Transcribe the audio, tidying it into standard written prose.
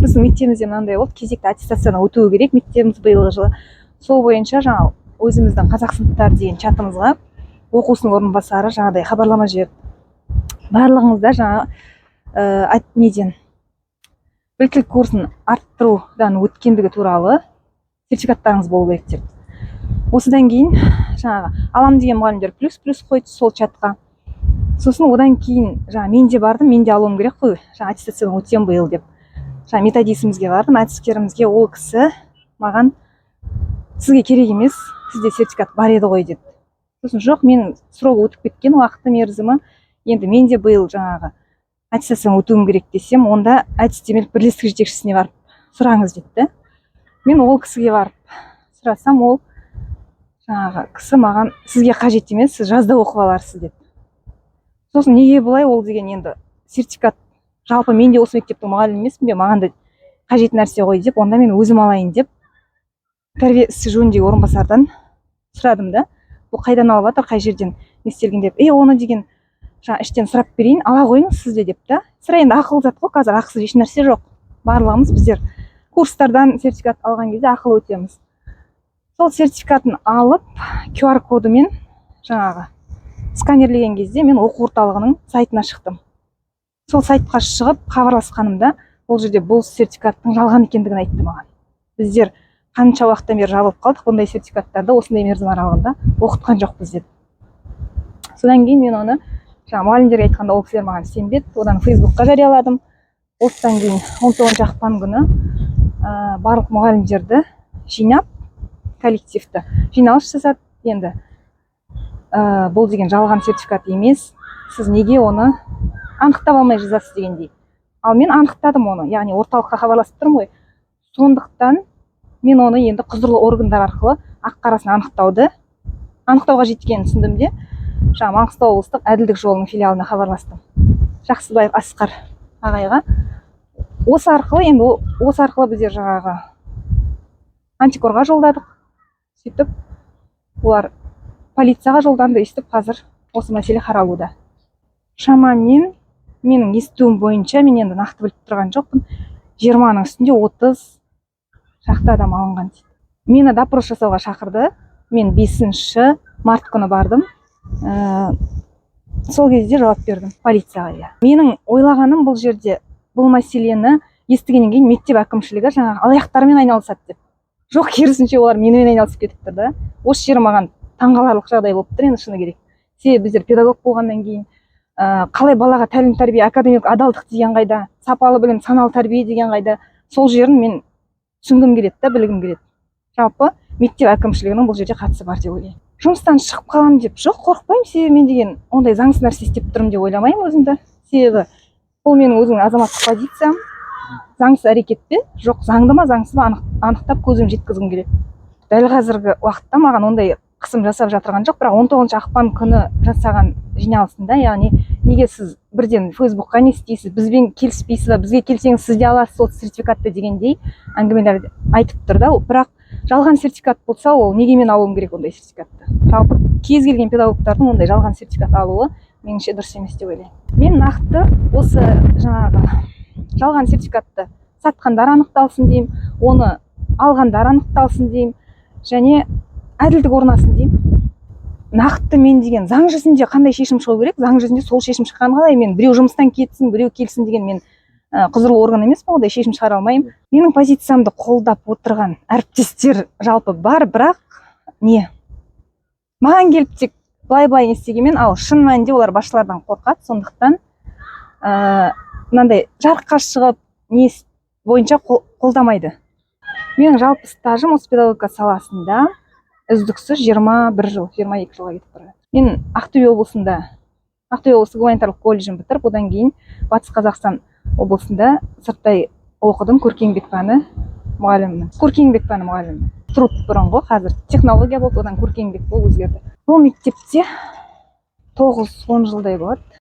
Біздің мектебімізде мынандай болды: кезекті аттестациядан өтуі керек мектебіміз биылғы жылы. Сол бойынша жаңа өзіміздің «Қазақ сыныптары» деген чатымызға оқушының орынбасары жаңағыдай хабарлама жіберді: барлығыңызда жаңа неден, біліктілік курсын арттырудан өткендігі туралы сертификаттарыңыз болу керек деп. Осыдан кейін жаңағы алам деген мұғалімдер плюс плюс қойды сол чатқа. Сосын одан кейін жаңа мен де бардым, мен де алуым керек қой, жаңа аттестациядан өтемін биыл деп. Жаңа методистімізге бардым, әдіскерімізге. Ол кісі маған: «Сізге керек емес, сізде сертификат бар еді ғой», – деді. Сосын: «Жоқ, менің срогы өтіп кеткен, уақыты, мерзімі, енді мен де биыл жаңағы аттестациядан өтуім керек», – десем, «Онда әдістемелік бірлестік жетекшісіне барып сұраңыз», – деді да. Мен ол кісіге барып сұрасам, ол жаңағы кісі маған: «Сізге қажет емес, сіз жазда оқып аларсыз», – деді. Сосын: «Неге бұлай? Ол деген енді сертификат, жалпы мен де осы мектептің мұғалімі емеспін бе, маған да қажет нәрсе ғой», – деп, онда мен өзім алайын деп, тәрбие ісі жөніндегі орынбасардан сұрадым да, бұл қайдан алып жатыр, қай жерден не істелген деп. Е, оны деген жаңа іштен сұрап берейін, ала қойыңыз сіз де деп та. Сірә, енді ақылы зат қой, қазір ақысыз еш нәрсе жоқ. Барлығымыз біздер курстардан сертификат алған кезде ақылы өтеміз. Сол сертификатын алып, QR кодымен жаңағы сканерлеген кезде мен оқу орталығының сайтына шықтым. Сол сайтқа шығып хабарласқанымда, ол жерде бұл сертификаттың жалған екендігін айтты маған. «Біздер қанша уақыттан бері жабылып қалдық, бұндай сертификаттарды осындай мерзім аралығында оқытқан жоқпыз», – деді. Содан кейін мен оны жаңа мұғалімдерге айтқанда, ол кісілер маған сенбеді. Одан Фейсбукқа жарияладым. Осыдан кейін 19 ақпан күні барлық мұғалімдерді жинап, коллективті жиналыс жасады. Енді бұл деген жалған сертификат емес, сіз неге оны анықтап алмай жазасыз дегендей. Ал мен анықтадым оны, яғни орталыққа хабарласып тұрмын ғой. Сондықтан мен оны енді құзырлы органдар арқылы ақ қарасын анықтауға жеткенін түсіндім де, жаңа Маңғыстау облыстық Әділдік жолының филиалына хабарластым, Жақсыбаев Асқар ағайға. Осы арқылы енді осы арқылы біздер жаңағы антикорға жолдадық. Сөйтіп олар полицияға жолданды. Өйстіп қазір осы мәселе қаралуда. Шамамен, менің естуім бойынша, мен енді нақты біліп тұрған жоқпын, 20-ның үстінде, 30 шақты адам алынған дейді. Мені допрос жасауға шақырды. Мен 5 март күні бардым. Сол кезде жауап бердім полицияға, иә. Менің ойлағаным, бұл жерде бұл мәселені естігеннен кейін мектеп әкімшілігі жаңағы алаяқтармен айналысады деп. Жоқ, керісінше, олар менімен айналысып кетіп тұр да. Осы жері маған таңғаларлық жағдай болып тұр енді, шыны керек. Себебі біздер педагог болғаннан кейін қалай балаға тәлім тәрбие, академиялық адалдық деген қайда, сапалы білім, саналы тәрбие деген қайда? Сол жерін мен түсінгім келеді да, білгім келеді. Жалпы мектеп әкімшілігінің бұл жерде қатысы бар деп ойлаймын. Жұмыстан шығып қаламын деп, жоқ, қорықпаймын. Себебі мен деген ондай заңсыз нәрсе істеп тұрмын деп ойламаймын өзімді. Себебі бұл менің өзімнің азаматтық позициям. Заңсыз әрекет пе, жоқ, заңды ма, заңсыз ба, анықтап көзім жеткізгім келеді. Дәл қазіргі уақытта маған ондай қысым жасап жатырған жоқ, бірақ 19 ақпан күні жасаған жиналысында, яғни неге сіз бірден Фейсбукқа не істейсіз, бізбен келіспейсіз ба, бізге келсеңіз, сіз де аласыз сол сертификатты дегендей әңгімелер айтып тұр да. Бірақ жалған сертификат болса, ол неге мен алуым керек ондай сертификатты? Жалпы кез келген педагогтардың ондай жалған сертификат алуы меніңше дұрыс емес деп ойлаймын. Мен нақты осы жаңағы жалған сертификатты сатқандар анықталсын деймін, оны алғандар анықталсын деймін және әділдік орнасын деймін. Нақты мен деген заң жүзінде қандай шешім шығу керек, заң жүзінде сол шешім шыққанын қалаймын. Мен біреу жұмыстан кетсін, біреу келсін деген мен құзырлы орган емеспін, ондай шешім шығара алмаймын. Менің позициямды қолдап отырған әріптестер жалпы бар, бірақ не маған келіп тек былай былай не істегенмен, ал шын мәнінде олар басшылардан қорқады. Сондықтан мынандай жарыққа шығып не бойынша қолдамайды. Менің жалпы стажым осы педагогика саласында үздіксіз 21 жыл, 22 жылға кетіп бара жатыр. Мен Ақтөбе облысында, Ақтөбе облысы гуманитарлық колледжін бітіріп, одан кейін Батыс Қазақстан облысында сырттай оқыдым, көркем еңбек пәні мұғалімімін. Көркем еңбек пәні мұғалімімін. Труд бұрынғы, қазір технология болды, одан көркем еңбек болып өзгерді. Бұл мектепте 9-10 жылдай болады.